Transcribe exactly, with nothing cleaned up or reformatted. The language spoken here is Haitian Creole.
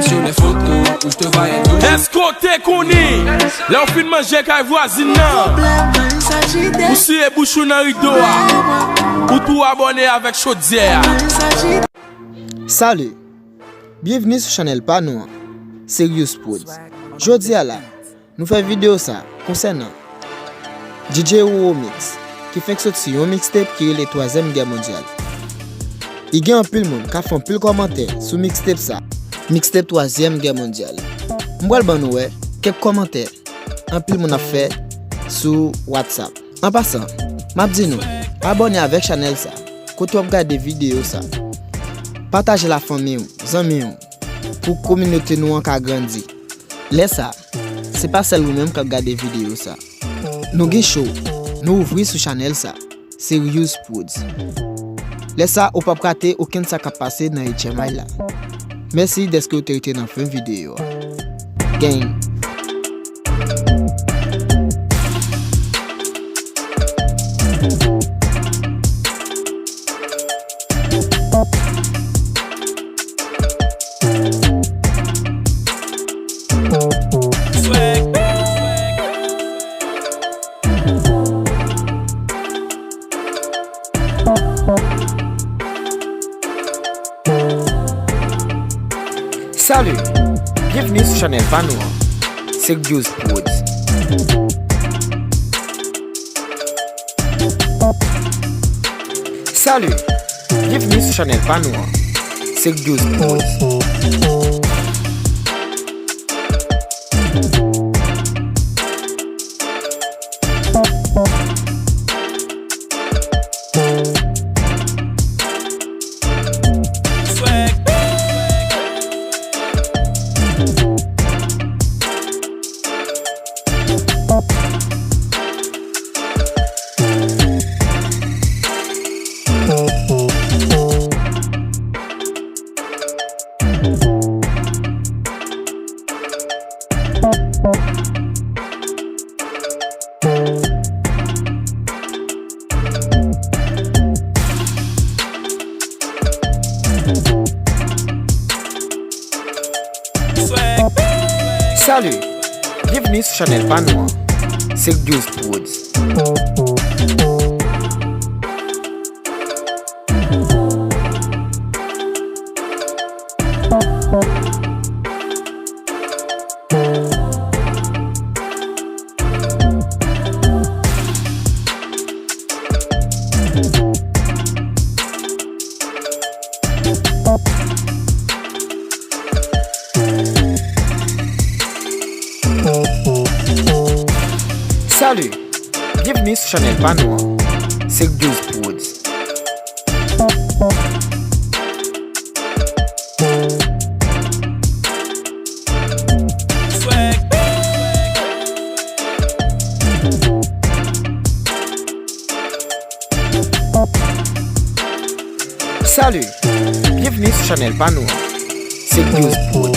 Sur les photos où je te voyais toujours. Èske w te konnen lè w fin manje kay vwazin nan, ou siye bouch ou nan rido a, ou tou abòne avèk chodyè a? Salut! Byenvni sou chanèl pa nou an, Serious Prodz. Jodi a la, nou fè videyo sa konsènan D J Roro Mix, ki fenk soti yon mixtape ki rele Twazyèm Gè Mondyal. I gen anpil moun k ap fè anpil kòmantè sou mixtape sa, mixtape Twazyèm Gè Mondyal. M pral ban nou wè kèk kòmantè anpil moun ap fè sou WhatsApp. An pasan, m ap di nou, abòne avèk chanèl sa, kote w ap gade videyo sa. Pataje l ak fanmi w, zanmi w, pou kominote nou an ka grandi. Lè sa, se pa sèl ou menm k ap gade videyo sa. Nou gen cho, nou ouvri sou chanèl sa, Serious Prodz. Lè sa, ou p ap rate okenn sa k ap pase nan H M I la. Mèsi dèske w te rete nan fen videyo a. Gang. Salut! Byenvni sou chanèl pa nou an, Serious Prodz. Salut! Byenvni sou chanèl pa nou an, Serious Prodz. Salut! Byenvni sou chanèl pa nou an, Serious Prodz. Salut! Byenvni sou chanèl pa nou an, Serious Prodz. Salut! Byenvni sou chanèl pa nou an, Serious Prodz.